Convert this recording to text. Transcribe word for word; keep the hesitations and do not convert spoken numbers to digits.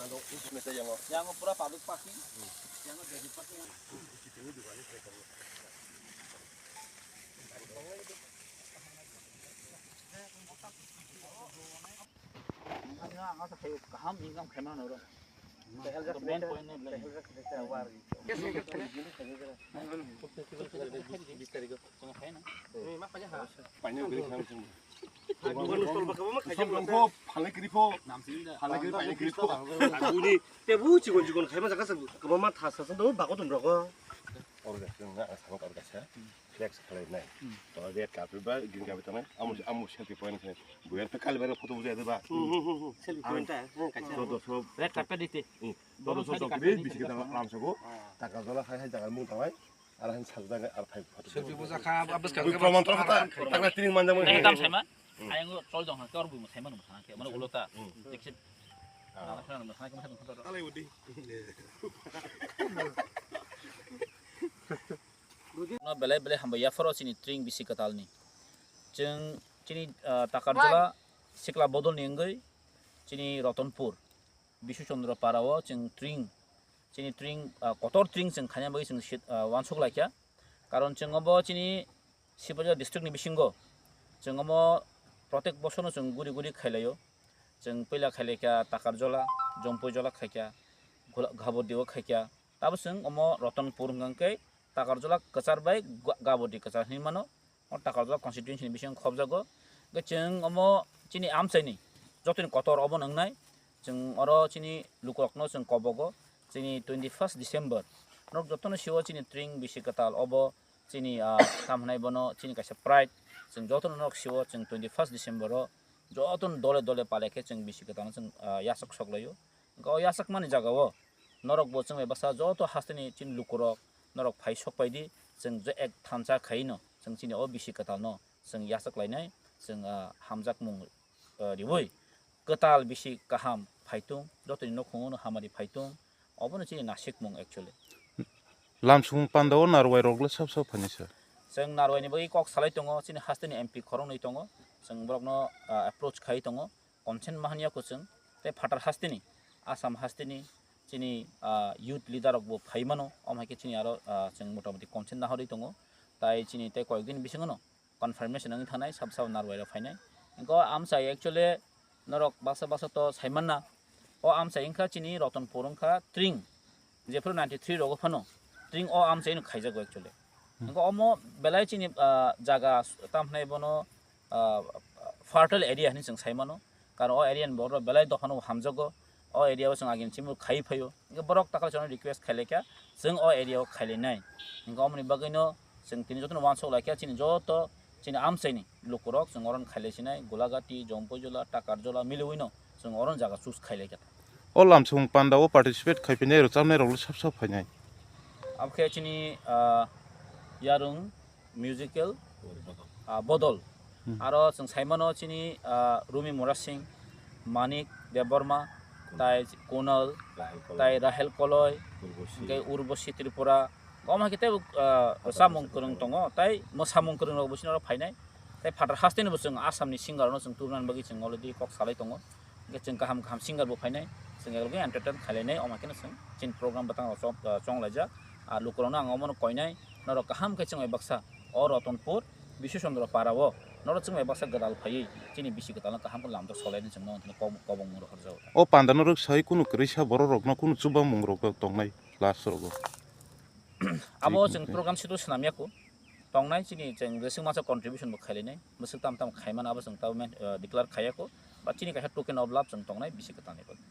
Yang pura paduk paki. Yang jadi paki. Kaham income khaima noro. Main point ni belai. Paine guri khaima sung. Phalai kiri pho. Aguni te bu chikon chikon khaima jaka sa kaba ma thasa sa do bago tum rogo. Orga sung na asang orga sa. Flex khalai nai. To red carpet ba green carpet tanai. Amu amu selfie point khalai. Buyan pe kali bare photo bujai de ba. Selfie point ta. To do so. Red carpet dite. To do so to kiri bisi kita lam sabo. Taka jola khai hai jaga mung tanai. Ar han sajak ar thai photo. Selfie bujakha, abas kang. Proman to kata. Tangna tini manja mung. Nang tam saima. Ayang chol jong ha kor bu saima nung sana ke. Mana ulo ta. Exit. Nang sana nung sana ke masa nung photo. Talai udi. No belai belai hambai yapharo chini tring bisi katal ni. Chwng chini, ah, Takarjala sikla bodol ni wngwi chini Rotonpur Bishu Chandra para o chwng tring, chini tring, ah, kotor tring chwng khaina bagwi chwng sit, ah, uansuk laikha. Karon chwng obo chini Sipahijala district ni bisingo chwng omo protek bosorno chwng guri guri khailaio. Chwng puila khailaikha Takarjala, Jompuijala khaikha, Gula-, Ghabordi o khaikha. Tabo chwng omo Rotonpur hwnkha khe Takarjala kwchar bai Ga-, Ghabordi kwchar hinwi mano. O Takarjala constituency ni bisingo khobjago. Hwnkhe chwng omo chini amchaini jotoni kotor obo nwngnai. Chwng oro chini lukurokno chwng kobogo. Chini twenty first December norok jotono sio chini tring bisi kwtal obo chini, ah, tam hwnai bono chini kaisa pride. Chwng jotono norok sio chwng twenty first December o jotono dole dole palai khe chwng bisi kwtalno chwng, ah, yachak sok laio. Hwnkhe o yachakmani jagao norokbo chwng bai baksa joto hasteni chini lukurok norok phai sok pai di, chwng je ek thansa khaino chwng chini o bisi kwtalno chwng yachak lainai, chwng, ah, hamjakmung, ah, riui kwtal bisi kaham phaitung, jotoni nukhungo hamari phaitung, obono chini nasikmung actually. Lamsong panda o narwai rok le sab sab phaini sir. Chwng narwai ni bagwi kok salai tongo, chini hasteni M P khoroknwi tongo, chwng borokno, ah, approach khai tongo. Consent ma hanya kuchung tei phatar hasteni Assam hasteni chini, ah, youth leader rok bo phai mano, omo hai khe chini aro, ah, chwng motamoti consent nahorwi tongo, tai chini tei koyek din bisingo no confirmation wngwi thangnai sab sab narwai rok phainai. Hwnkhe o amchai actually norok baksa baksa to saimanna, o amchai wngkha chini Rotonpur wngkha tring, jephru ninety three rogo phano tring o amchai no khaijago actually. Hwnkhe omo belai chini, ah, jaga tamhinai bono, ah, fertile area hinwi chwng sai mano. Karon o area ni borok belai dophano hamjago. O area o chwng agini chimung khai phaio. Hwnkhe borok takal chwngno request khailai kha, chwng o area o khailainai. Hwnkhe omoni bagwino chwng tini jotono uansuk lai kha, chini joto chini amchaini lukurok chwng oro khailai sinai, Gulagati, Jompuijala, Takarjala miliwino chwng oro jaga choose khailai kha. O lamsong panda o participate khai phainai rwchapnai rok le sab sab phainai. Abokhe chini, ah, yarung musical, ah, bodol. Hmm. Aro chwng saimano chini, ah, Rumi Murasing, Manik Debbarma, tai Kunal, tai Rahel Koloi, hwnkhe Urbosi Tripura. Omo hai khe tei, ah, samung kwrwng tongo, tai mwsamung kwrwng rok bo chini oro phainai. Tai phatar hasteni bo chwng Assam ni singer rokno chwng tubunani bagwi chwng already kok salai tongo. Hwnkhe chwng kaham kaham singer bo phainai, chwng eklogi entertain khailainai, omo hai kheno chwng chini program bwtang rok chong, ah, chonglaijak. Ah, lukurokno ang omono koinai, norok kaham khe chwng bai baksa o Rotonpur Bishu Chandra para o norok chwng bai baksa gwdal phaiwi chini bisi kwtalno kaham khe lamjak solainai chwng nono kobong mung rok horjago. O panda norok sai kunu kwrwisa borok rokno kunu chubamung rok tongnai last rogo. Abo chwng program situ swnam ya kho. Tongnai chini chwng jeswk masa contribution bo khailainai. Bwswk tam tam khaimano abo chwng tamo, eh, declare khaiya kho. Ba chini kaisa token of love chwng tongnai bisi kwtalni bagwi.